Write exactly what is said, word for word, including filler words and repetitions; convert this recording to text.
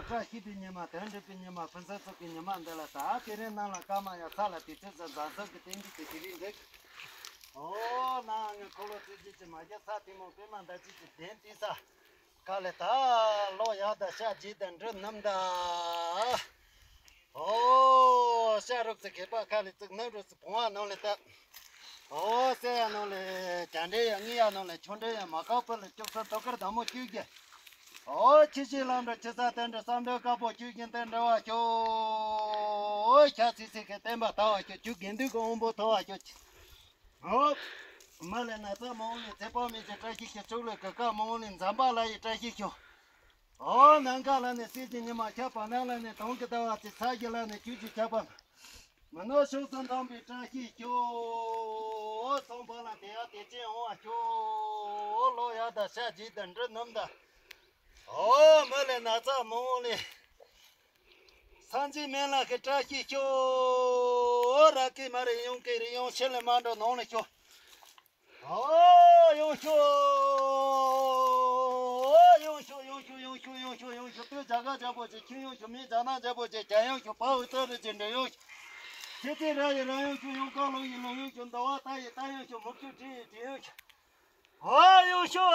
བཀྲ་ཤིས་པའི་ཉི་མ། དོན་འགྲུབ་པའི་ཉི་མ། ཕུན་སུམ་ཚོགས་པའི་ཉི་མ་འདི་ལ། ད་དེ་རིང་གནམ་ལ་སྐར་མ་ཡང་ས་ལ་དེ་ཚོད་ཟ་འཛམ་གསུམ་གྱི་བསྟན་འགྲོའི་དེ་དེ་རིང་འདུག་ཨོ་ན་ངས་འཁོར་ལོ་རྩེ་གཅིག་གི་མ་རྒྱ་ས་དེ་མོ་པད་མ་འདབ་ཆགས་ཀྱི་གདན་དེ་ས། ཁ་ལས་ད་ལོ་ཡག་དང་ཤ་རྒྱས་དང་འབྲུ་སྣུམ་དང་། ཨོ་ཤ་རུག་ཚེ་མཁས་པ་ཁ་ལས་བཙུགས། སྣུམ་རུག་ཚེ་བུང་བ་ནང་ལས་བཏབ། ཨོ་གསེར་ཡག་ནང་ལས་རྒྱ་འབྲས་ཡག། དངུལ་ཡག་ནང་ལས་ཆུ་འབྲས་ཡག། མ་ཁག་པོ་ལས་སྐྱུག་ས་ཐོག་ཁར་དམ་མོ་བཅུ་བརྒྱད། ཨོ་ཆུ་བཞི་ལམ་འགྲོ་ཆུ་ས་བསྟན་འགྲོ་བསམ་འགྲོ་དཀར་པོ་བཅུ་བཞི་བསྟན་འགྲོ་བ་ཤོག་ཨོ་ཤ་ཚིག་ཚིག་གི་བསྟན་པ་དར་བ་ཤོག་ཆུ་དགེ་འདུན་གྱི་དབང་པོ་ཐོབ་པ་ཤོག་ཨོ། མ་ལས་ན་ཚ་མ་འོངས་ལས་ཚེ་དཔག་མེད་ཀྱི་བཀྲ་ཤིས་ཤོག་ཕྱོགས་ལས་གོས་དཀར། མ་འོངས་ལས་འཛམ་བུ་གླིང་ཡི་བཀྲ་ཤིས་ཤོག་ཨོ་ནམ་མཁའ་ལ་ནི་གསེར་གྱི་ཉི་མ་ཤར། བར་སྣང་ལ་ནི་དུང་གི་ཟླ་བ་ཚེས། ས་གཞི་ལ་ནི་བཅུད་ཀྱི་ཆར་པ། མི་ནོར་ཕྱོགས་སུ་འདམ་པའི་བཀྲ་ཤིས་ཤོག་ཨོ་ཚོང་པ་ལ་དེ་ཡག་དེ་ཅན་འོང་བ་ཤོག་ཨོ་ལོ་ཡག་དང་ཤ་རྒྱས་དང་འབྲུ་སྣུམ་དང་། ཨོ་མ་ལས་ན་ཚ་མ་འོངས་ལས། སངས་རྒྱས་སྨན་བླ་གི་བཀྲ་ཤིས་ཤོག་ཨོ་ར་སྐྱེས་མ་རེད་ཡོང་སྐྱེས་རེད་ཡོང་ཕྱི་ལས་མ་འགྲོ་ནང་ལས་ཤོག་ཨོ་ཡོང་ཤོག་ཨོ་ཡོང་ཤོག་ཡོང་ཤོག་ཡོང་ཤོག་ཡོང་ཤོག་ཡོང་ཤོག་སྟོད་རྒྱ་གར་རྒྱལ་པོ་ཆེ། ཁྱོད་ཡོང་ཤོག་མི་རྒྱ་ནག་རྒྱལ་པོ་ཆེ། རྒྱ་ཡོང་ཤོག་བལ་ཡུལ་ཏ་རི་ཅན་འདྲ་ཡོང་ཤོག་ཁྱེད་ཚེ་ར་ཡི་ར་ཡོང་ཤོག་ཡོང་ཀ་ལོ་ཡི་ལོ་ཡོང་ཤོག་ཟླ་བ་ད་ཡི་ད་ཡོང་ཤོག་མུ་ཁྱུད་དྲི་ཡི་དྲི་ཡོང་ཤོག་ཨོ་ཡོང་ཤོག